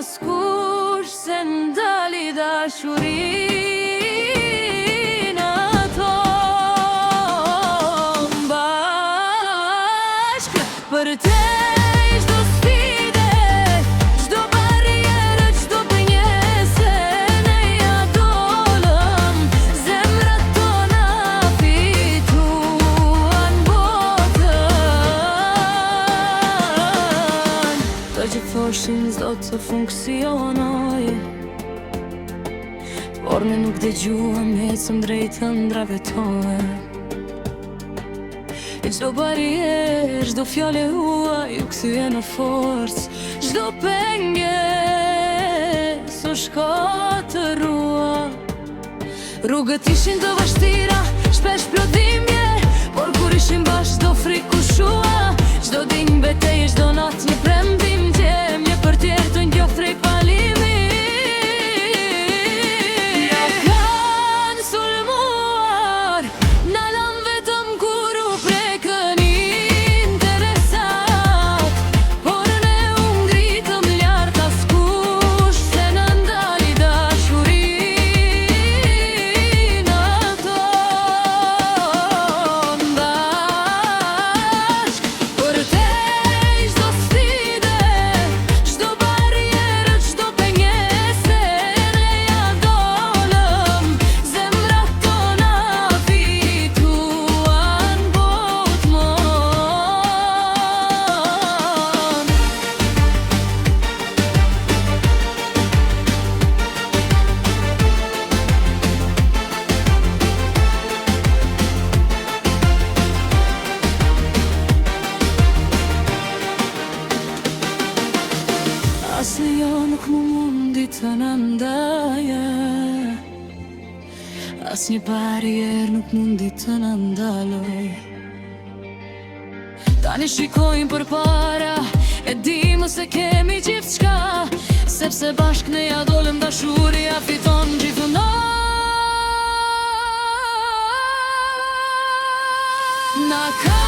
askush s'e ndali dashurinë tonë bashkë përtej çdo sfide, çdo barrierë, çdo pengesë ne ia dolëm, zemrat tona fituan botën. Të gjithë thoshin s'do të funksionojë, por ne nuk dëgjuam ecëm drejt ëndrrave tona. Çdo barrierë, çdo fjalë e huaj u kthye në forcë, çdo pengesë u shkatërrua. Rrugët ishin të vështira, shpesh plot dhimbje, por kur ishim bashkë çdo frikë u shua. Çdo ditë një betejë, çdo natë një premtim djem, një për tjerë të njoft drejt pa limit. Na kanë sulmuar, na lanë vetëm kur u prekën interesat, por ne u ngritëm lart askush s'e na ndali dashurinë tonë bashkë. Përtej çdo sfide, çdo barrierë, çdo pengesë, ne ia dolëm, zemrat tona fituan botën. Asnjë nuk më mundi të na ndajë, asnjë barrierë nuk mundi të na ndalojë. Tani shikojmë përpara, e dimë se kemi gjithçka, sepse bashkë ne ia dolëm dashuria fiton gjithmonë. Na ka